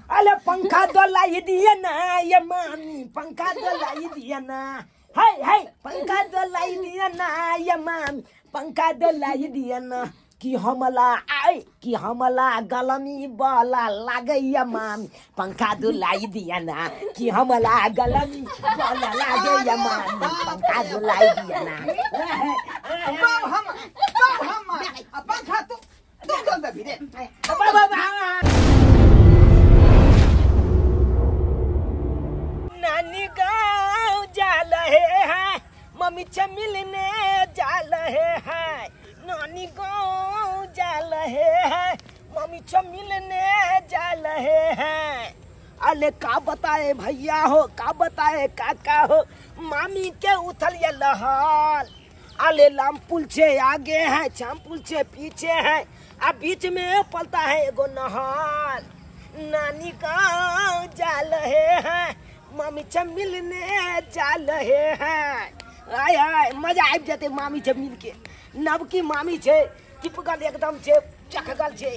अरे पंखा डोलाई दिए ना ये मामी, पंखा डोलाई दिए ना, हाय हाय पंखा डोलाई दिए ना ये मामी, पंखा डोलाई दिए ना। कि हमला आए कि हमला गलमी बला लागैया मामी, पंखा डोलाई दिया ना। कि हमला गलमी बला लागैया मामी, पंखा डोलाई दिया ना। हम हम पंखा तू तू डोल दे रे। नानी गाँव जा रहे हैं, मम्मी से मिलने जा रहे हैं। नानी गाँव जा रहे हैं, मम्मी से मिलने जा रहे हैं। अरे का बताए भैया हो, का बताए काका हो, मामी के उथल ये लहाल। अरे लाम पुल से आगे है, चाम पुल से पीछे है, अब बीच में पलता है एगो नहाल। नानी गाँव जा रहे हैं, मामी से मिलने जा रहे हैं। आय आय मजा आबि जेतै मामी से मिलके। नवकी मामी छे, टिपगल एकदम छे, चखगल छे।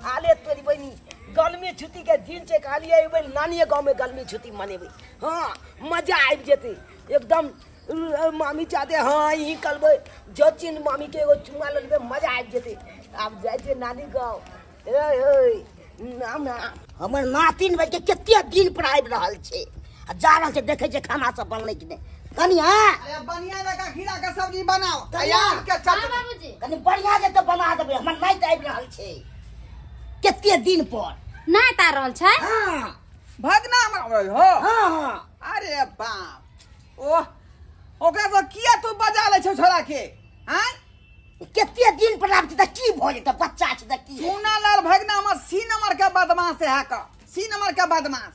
आले तोरी बहिनी गर्मी छुट्टी के दिन छे, कहलिए एबै नानिए गाँव में गर्मी छुट्टी मनेबै। हाँ मजा आबि जेतै एकदम। मामी चाहते हाँ यही करबै, जो चीज मामी के एगो चुमा लेबै, मजा आबि जेतै। आब जाइ छै नानी गाँव। ए नाम ना हमर नातिन भाई के कते दिन पर आबि रहल छै आ जा रहल छै, देखै छै खाना सब बनलै कि नहि। कनी हाँ अरे बढ़िया लगा खीरा के सब्जी बनाओ तैयार के चटनी। बाबूजी कनी बढ़िया जे त बना देबै, हमर नाइत आबि रहल छै कते दिन पर। नाइत आ रहल छै? हां भगना हमर हो। हां हां अरे बाप, ओह ओकरा से किया तू बजा ले छौ छोरा के? हां कते दिन पर आबि त की भ जेतै, बच्चा छै त की। चूना लाल भगना हमर सी नंबर के बदमाश है का, सी नंबर के बदमाश।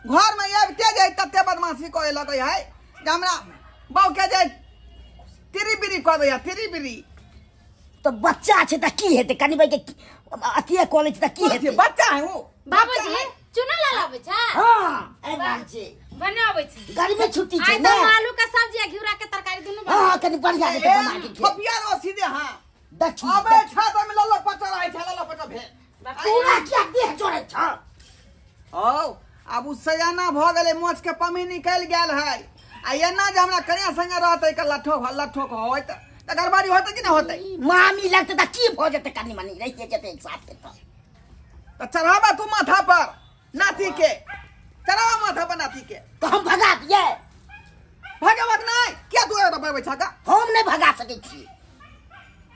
घर में आबिते जाय तते बदमाशी करे लगै है जे हमरा बाउ के जाय तिरी बिरी कऽ दैया, तिरी बिरी। तो बच्चा छै त की हेतै, कनी भाई के अथिए कॉलेज त की हेतै, बच्चा है वो। बाबूजी चूना लाल आबै छै? हां आबि रहल छै, बनाबै छै। गर्मी छुट्टी छै ना, आलू के सब्जी आ घिउरा के तरकारी दुनू बना। हां कनी बढ़िया से बना के थपिया रो सीधे। हां देखी अबे छा त में लल्ला पचर आइ छै, लल्ला पचर भेल पूरा किया देह जोड़ै छ। औ आब उ सयाना भ गेलै, मोछ के पमी निकल गेल है। आ एना जे हमरा कन्या संगे रहतै के लठो लठो के होइत त गड़बड़ी होतै कि न होतै? मामी लगतै त की भ जेतै, कनी मनी रहिए जेतै एक साथ त चढ़ावा तू माथा पर नाती के, चढ़ावा माथा पर नाती के। तो हम भगा दिए? भगाबक नहीं, किया तू एतऽ बजबै छह? हम नहीं भगा सकै छी।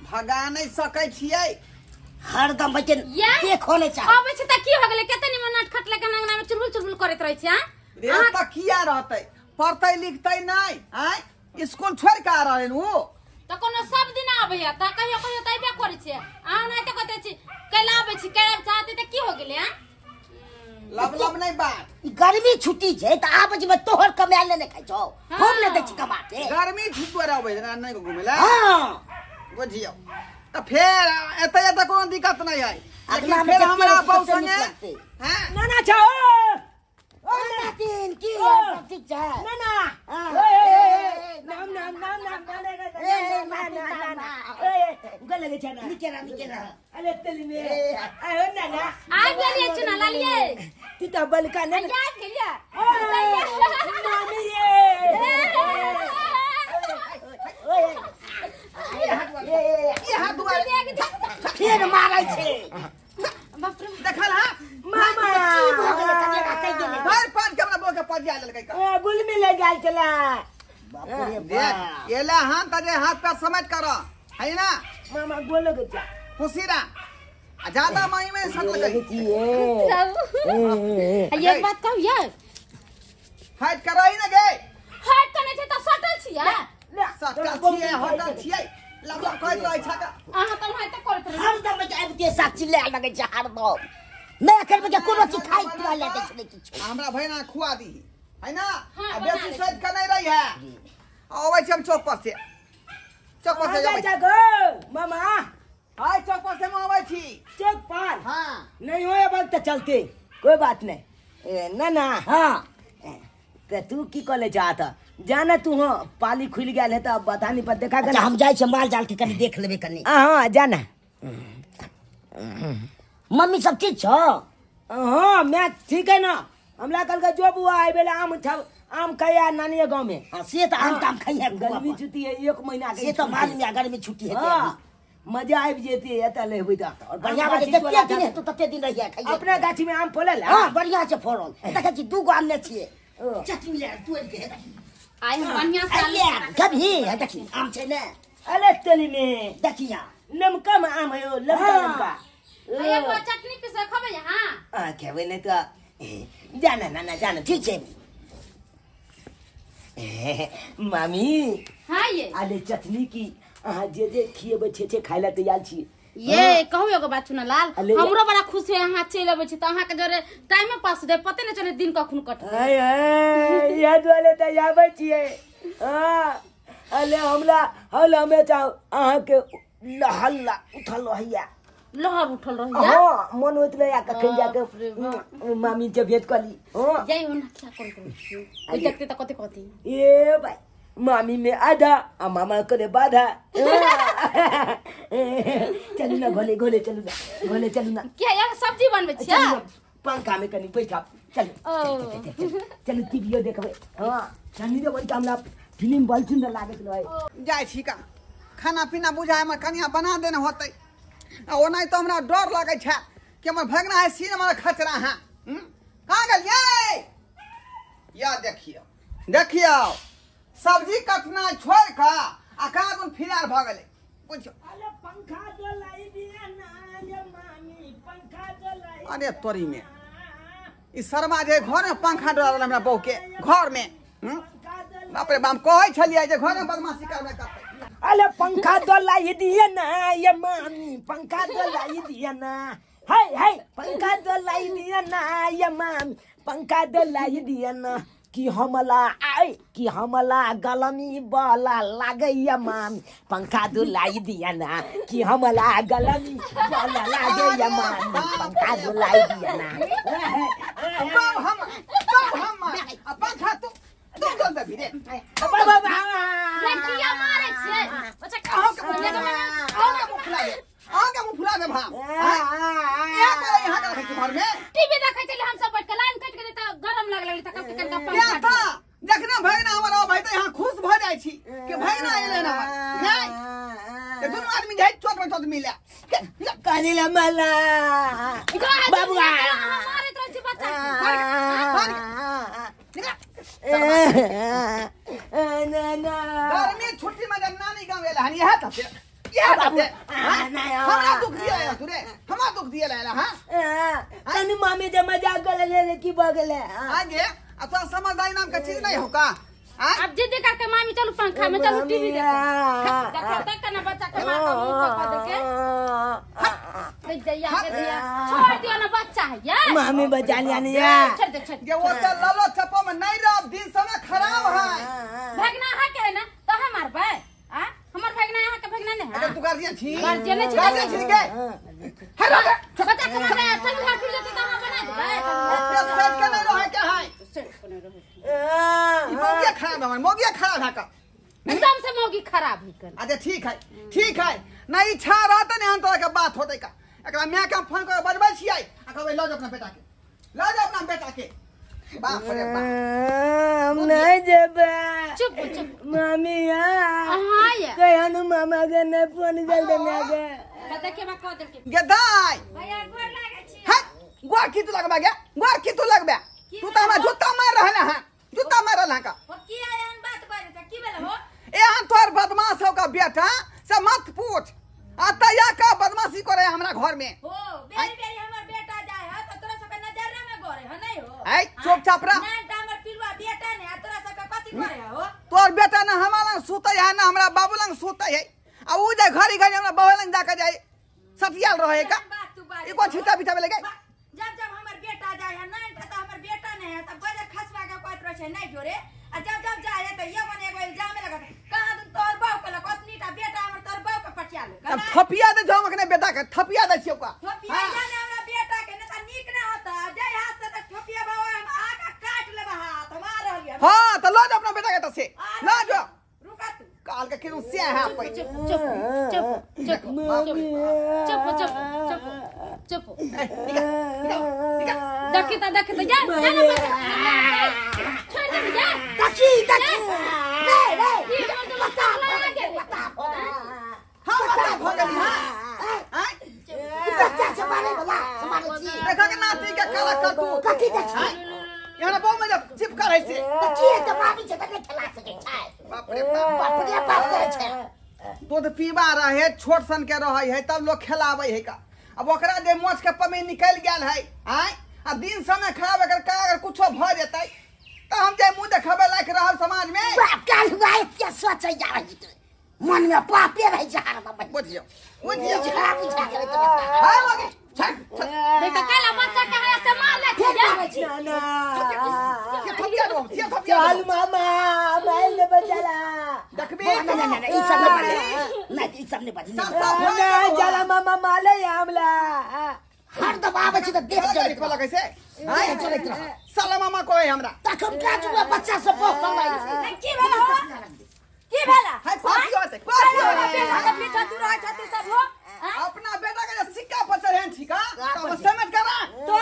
भगा नहीं सकै छियै, हरदम बच्चे देखो नहीं चाहे। आबै छै त की हो गेलै, कते निमन नटखट लेके अंगना में चुलबुल चुलबुल करैत रहै छै। रे त किया रहतै, पढ़तै लिखतै नहीं? आय स्कूल छोड़ के आ रहल उ त कोनो सब दिन आबैया त कहियो कहियो त आइबे करै छै। अहाँ नहि त कहै छी कैला आबै छी, कैला चाहते त की हो गेलै? हां लब लब नहीं बात। गर्मी छुट्टी छै त आबै छै, तोहर कमायल नहि खाइ छौ, हम नहि दै छी कमा के। गर्मी छुट्टी द्वारा आबै छै नहि घुमै ला। हां बुझियौ त फेर एतै एतै कोनो दिक्कत नहीं है, लेकिन फेर हमरा बाबू संगे हां ना ना छौ। ओ नातिन की सब ठीक छै? ना ना ए नाम नाम नाम नाम ना ना ना ना ना ए गल लगे छै ना, निके रह निके रह। अरे तली में आयो ना ना आ गेलिए चुना लालिए ती त बलका ना आ गेलिए मामी ये ये हाथ दुआरे फेर मारै छै। देखल हां मामा की भ गेलै, कनी कहि गेलै भर पान के हमरा बो के पजिया लेलकै का। ए गुल में ले गेल छला। बाप रे देख एला हां त जे हाथ पैर समेट कर है ना मामा गोल लगे जा खुशीरा आ ज्यादा माई में सट लगे ये एक बात कहू यार, हाइट करई ना गे। हाइट कने छै त सटल छियै, सटल छियै हटल छियै, लब लब कहैत रहै छ का। अहाँ त हाइट करैत रहै हरदम आबिते साथ चिल्ला लगै छै हरदम। नहि एखन बच्चा कोनो चीज खाइ पियै लए दै छै नहि किछु। हमरा भैना खुआ दीही है ना, आ बेसी सोच के नहीं रही है। अबै छी हम चौक पर से, चौक पर से जा गो मामा। हाय चौक पर से हम अबै छी। चौक पर? हां नहीं होए वक्त चलते, कोई बात नहीं। ना ना हां त तू की कॉलेज जाता जाना तू? हाँ पाली खुल गेल है त अब बथानी पर देखा। अच्छा हम जाइ छी माल जाल के कनी देख लेबै कनी। हां जाना। मम्मी सब ठीक छौ? हाँ मैं ठीक है ना हमरा कल का जो बुआ आइ बेला आम आम खाया नानी गांव में। हां से त आम ताम खाइए गर्मी छुट्टी है 1 महीना के से त मालूम है गर्मी छुट्टी है हां मजा आबि जेते एता लेबै त और बढ़िया बात जते दिन है तो तते दिन रहिए खाइए अपना गाछी में आम फड़ल। हां बढ़िया से फड़ल देखै छी 2 गो आम ने छिए चटनी ले तोड़ के आइ हम बढ़िया से आलू कभी है देखी आम छै ने अरे तली में देखिया नमका में आम है लमका लमका एक बार चटनी पीस खबै। हां आ खेबै नै त जाना नाना जाना ठीक छै मामी। हां ये अरे चटनी की अहाँ जे जे खिएबै छे छे खाइ ला तैयार छी। ये कहू एगो बात सुन लाल हमरो बड़ा खुशी है अहाँ चलि अबै छी त अहाँ के जरे टाइमे पास दे पते नै चले दिन कखन कटत। हाय हाय इएह दुआरे त आबै छियै। हां अले हमरा हल हमे चाह अहाँ के हल्ला उठल रहैया लहर उठल रहैया। हां मन होइत रहैया कखन जाके मामी से भेंट कली। हां जाई ओना क्या कर कर देखते त कते कथी ए भाई मामी में आधा आ मामा करे बाधा। चलू ना घोले घोले चलू ना घोले चलू ना क्या यार सब्जी बनबै छियै पंखा में कनी बैठा चलू चलू टीवीओ देखबै। हां सनी देवल के हमरा फिल्म बड़ सुंदर लागैत रहै। जाइ छी का खाना पीना बुझाय हमर कनिया बना देने होतै आ ओनाहि तऽ हमरा डर लगै छै कि हमर भगना है सीन हमर खचरा। हां कहाँ गेलियै या देखियौ देखियौ सब्जी कटना छोड़ के आ कहाँ तुम फिरार भऽ गेलै कुछ। अरे पंखा जलाई दिया ना ये मामी पंखा जलाई। अरे तोरी में ई शर्मा जे घर में पंखा डोला हमरा बहू के घर में। बाप रे बाप कहै छलियै जे घर में बदमाशी करबे करतै। अरे पंखा जलाई दिया ना ये मामी पंखा जलाई दिया ना हाय हाय पंखा जलाई दिया ना ये मामी पंखा जलाई दिया ना कि हमला आए कि हमला गलमी बला लागैया मामी पंखा दुलाई दिया ना कि हमला गलमी बला लागैया मामी पंखा दुलाई दिया ना। बाप हम बाप हम आ पंखा तू तू डोल दे रे बाबा किया मारै छियै बच्चा अहाँ के मुंह फुला दे अहाँ के मुंह फुला दे भाम। इहाँ करे यहाँ के रखै छी घर में टीवी देखै छलियै हम सब बैठ के लाइन कटि गेलै त गरम लाग लगलै त कब के कनका पंखा त जखने भगना हमर आबै त यहाँ खुश भ जाइ छी कि भगना एलै न हमर नै त दुनू आदमी जाइ चोट में चोट मिले कनिला मला बाबू मारैत रहै छी बच्चा ना ना गर्मी छुट्टी में जब नानी गांव एला हन इहे त इहे त हमरा दुख दिया आया तू रे हमरा दुख दिया आया। हां तनी मामी जे मजाक कर ले की भ गेलै आगे आ तो समझदारी नाम के चीज नहीं हो का। अब जिद करके मामी चलू पंखा में चलू टीवी देखो देखो तक ना बच्चा के मार के मुंह पर दे के दैया के दैया छोड़ दियो ना बच्चा है यार मामी बचा लिया नहीं यार छोड़ दे छोड़ ये वो तो ललो चपो में नहीं रह दिन समय खराब है भगना है के ना तो हम मारबै आ हमर भगना यहाँ के भगना नहीं है अगर तू गार्जियन छी गार्जियन छी गार्जियन छी के हे बच्चा के मारबै चल घर फिर जते त हम बना देबै सेट के नहीं रहे के है सेट के नहीं रहे ई मौगिया खराब है मौगिया खराब है का एकदम से मौगी खराब ही कर। अच्छा ठीक है ठीक है नहीं इच्छा रहत ने हम तोरा के बात होतै का एकरा my के हम फोन कर बजबै छियै आ कहबै ल जाओ अपना बेटा के ल जाओ अपना बेटा के। बाप रे बाप हम नहीं जेबै। चुप चुप मामी हां ये कहनु मामा के नहीं फोन कर देने के पता के बा कह देलके गे दाई भैया गोर लागै छी। है गोर की तू लगबा गे गोर की तू लगबा तू त हमरा जूता मार रहल है जूता मार रहल है का हो की एहन बात बाजै छ की भेल हो एहन तोर बदमाश हो का बेटा से मत पूछ आता या का बदमाशी करे हमरा घर में हो बेरी बेरी हमर बेटा जाय ह त तोरा सबके नजर में गोरे ह नहीं हो ऐ चुपचाप रह ना त हमर पिलुआ बेटा ने आ तोरा सबके कथि करे हो तोर बेटा ना हमरा लंग सुतै है ना हमरा बाबू लंग सुतै है आ उ जे घरी घरी हमरा बाबू लंग जाके जाय सटियाल रहे का ई को छिटा बिछावे लगे जब जब हमर बेटा जाय है ना त हमर बेटा ने है त बजर खसवा के कहत रहे छै नहीं जोरे आ जब जब जाय है त ये बने एगो इल्जाम लगत कहां दुन तोर बाऊ के लग ओतनी टा बेटा हमर तोर बाऊ के पटिया ले तब थपिया दे जाऊ अखने बेटा के थपिया दे छियो का थपिया ने हमरा बेटा के ने त नीक ना होता जय हाथ से त थपिया बाबा हम आका काट लेबा हाथ हम आ रहलियै। हां त ल जा अपना बेटा के त से ल जा रुका तू काल के किनु से है पे चुप चुप चुप चुप चुप चुप चुप। चुप देखी त देखी त जा जा ना छोड़ दे जा देखी देखी रे रे बता बता हां बता भ गेली हां हां बच्चा संभाले वाला संभाले छी देखा के नाती के काला कर तू कथी देखी यहाँ बहु में जब चिपका रहे से त की त मामी छै त नहीं खेला सकै छै। बाप रे बाप बाप रे बाप करे छै। दूध पीबा रहे छोट सन के रहे है तब लोग खेलावे है का। अब ओकरा जे मोछ के पमी निकल गेल है आय आ दिन समय खराब अगर का अगर कुछो भ जेतै त हम जे मुंह देखाबे लायक रहल समाज में। बाप काल हुआ एते सोचै जा रही मन में पापे रह जा हरदम। बुझियो बुझियो बुझा बुझा करे त हां लगे छक देख त काला बच्चा के है से मार ले छी ना ना के थपिया दो के थपिया चल मामा मार ले बचला देखबी ना ना ना ई सब नहीं बाजे ना ई सब नहीं बाजे ना चला मामा माले हमला हर दबावे छी त देख चलत वाला कैसे हां चलत रह साला मामा कोई हमरा तखन का जुआ बच्चा सब बहुत समय की भेला हो की भेला हाय पापी होते पापी होते पीछा तू रह छथि सब हो अपना बेटा के सिक्का पर चढ़ेन छी का तो समझ करा तो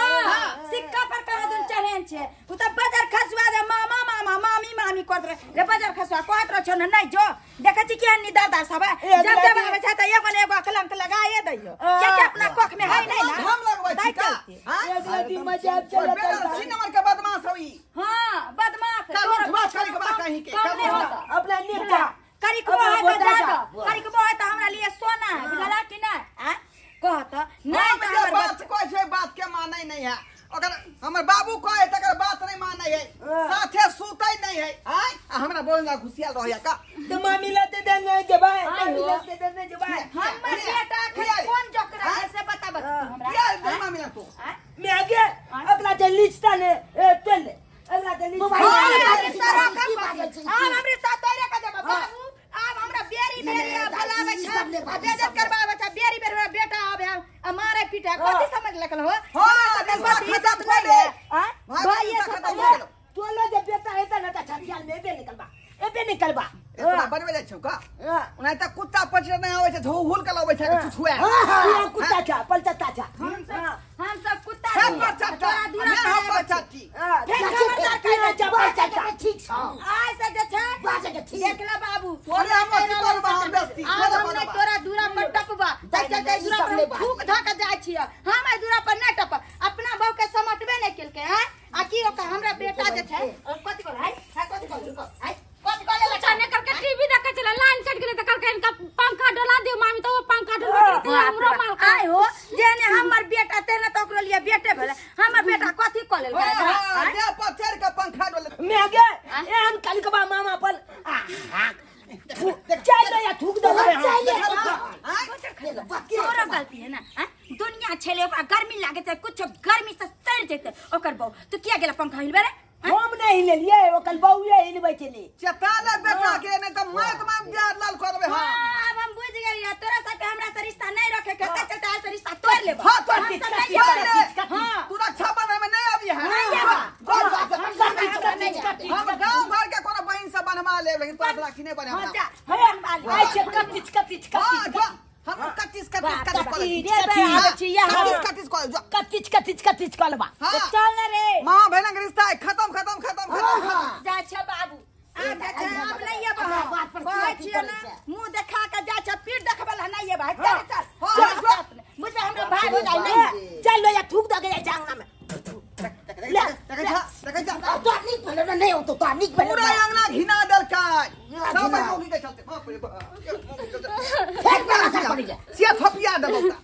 सिक्का पर कहा दुन चढ़ेन छे उ त बाजार खसवा दे मामा मामा मामी मामी करत रहे रे बाजार खसवा कहत रह छो न नहीं जो देखै छी केहन नि दादा सब जब जब आबै छै त एगो ने एगो कलंक लगाए दैयो के के अपना कोख में है नहीं ना हम लगबै छी का एक दिन मजा चलत बेटा नंबर के बदमाश होई। हां बदमाश कल उठवा करी के बात कहीं के अपना नेता करिकबो है त जा दो करिकबो है त हमरा लिए सोना है बुझला कि नहीं आ कहत नहीं त हमर बात कोई छै बात के मानै नहीं है। अगर हमर बाबू कहे त अगर बात नहीं मानै है साथे सुतै नहीं है आय हमरा बोल ना घुसियाल रहया का त मामी लते दे नहीं जबा लते दे नहीं जबा हमर बेटा के कोन जोकरा है से बता बता हमरा या दे मामी ला तू मैं आगे अगला जे लिस्टा ने ए चल अगला जे लिस्टा आब हमरे साथ तोरे के देबा बाबू आब हमरा बेरी बेरी बोलावे छै बेइज्जत करबावे छै बेरी बेरी हमरा बेटा आबे आ मारे पीटे कथि समझ लगल हो। हां इज्जत नहीं है हां भाई ये खत्म हो गेलो तोलो जे बेटा हेता न त छतियाल में एबे निकलबा एबे निकलबा एतना बनबे जाइ छौ का ओना त कुत्ता पचर नहीं आवे छै झोहुल के लबै छै छुछुआ हां कुत्ता छा पलचता छा हम सब कुत्ता है पचता तोरा हम पचती हां ठीक छ आइ से जे छै बाजे के ठीक देखला बाबू तोरे हम करबा हम बेस्ती आब हम नहीं तोरा दूरा पर टपबा तै चलते दूरा पर थूक धऽ के जाइ छियै हम एहि दूरा पर नहीं टपब अपना बहू के समटबे नहीं केलकै हैं आ की ओकर हमरा बेटा जे छै कथि कहल है कथि कहल है कथि कहल कुछ नहीं करके टीवी देखे चला लाइन कट गेलै त करके इनका पंखा डोला दियो मामी तो वो पंखा डोला के हमरो माल आइ हो जेने हमर बेटा तेने त ओकरो लिए बेटे भेलै हमर बेटा कथि कऽ लेलकै हां दे पर चढ़ के पंखा डोले मैं आगे एहन कलकबा मामा पर चल या थूक दे तोरा गलती है ना दुनिया छेले ओकरा गर्मी लागे छै कुछ गर्मी से सड़ जेतै ओकर बहू तू किया गेला पंखा हिलबे रे हम नहीं लेलिए ओकर बहूए हिलबै छलै चेता ले बेटा के नहीं त मार त मार जात लाल करबे। हां अब हम बुझ गेलिए तोरा सबके हमरा से रिश्ता नहीं रखे के ते चलते से रिश्ता तोड़ लेब। हां तोड़ ले हां तू रक्षा बंधन में नहीं आबी है हम गांव भर के कोनो बहिन से बनवा लेब लेकिन तोरा राखी नहीं बने हां जा हम आइ छै कतिच कतिच हां जा हम कतिच कतिच कतिच कतिच कतिच कतिच कतिच कतिच कलबा चल रे मां बहन के रिश्ता है खत्म खत्म खत्म खत्म जा छै बाबू आ जा छै अब नहीं अब कहै छियै ना मुंह देखा के जा छै पीठ देखबे ला नहीं भाई चल चल मुझे हमरा भाई हो जाय नहीं चल या थूक दे के जा अंगना में ले देखै छ देखै छ तो नीक भेलै ना नहीं होतो तो नीक भेलै पूरा अंगना घिना देलकै सब मौगी के चलते बाप रे बाप फेक बला पड़ी जा से थपिया देबौ का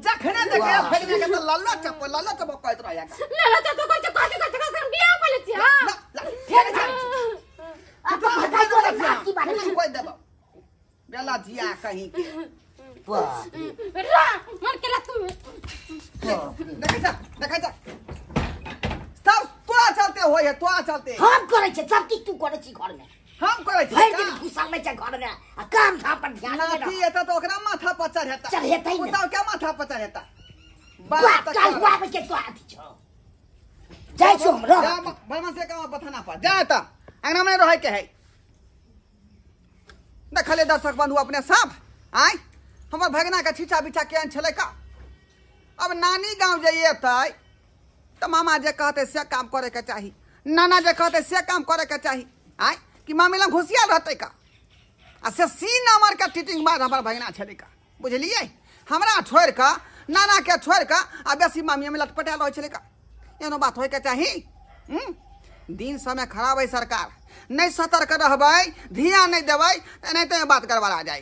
जखने देखे फेक के त लल्ला चप लल्ला चप कहत रहया का लल्ला चप कहै छै कथि कहै छै हम बियाह कऽ लै छी हां फेक जा अब तो हटाई दो ना की बात में कोई देबौ बेला जिया कहीं के रा मर के ला तू देखै छ देखै छ सब तोरा चलते होय है तोरा चलते हम करै छै सब किछ तू करै छी घर में हम करै छी भरि दिन घुसल नै छै घर में आ काम धाम पर ध्यान नै नाती एता त ओकरा माथा पर चढ़ेता चढ़ेतै ने बताओ क्या माथा पर चढ़ेता बाप काल हुआ के तो आथी छौ जाइ छौ हम रह जा बलमा से काम बथाना पर जा त अंगना में रहै के है देखले दर्शक बंधु अपने सब आय हमर भगना के छीचा बिछा केहन छलै का अब नानी गाँव जाइए तो मामा जे कहते से काम करे के चाही, नाना जे कहते से काम करे के चाही। आय कि मामी लग घुसिया रहते का आ से सी नंबर के टीटिंग बाद हमार भगना छलै का, बुझलिए? हमरा छोड़ के नाना के छोड़ के आ बेसी मामी में लटपटायल रहै छलै का। एहनो बात होय के चाही? दिन समय खराब है सरकार, नहीं सतर्क रहबै, ध्यान नहीं देबै, एनाहिते बात गड़बड़ा जाए।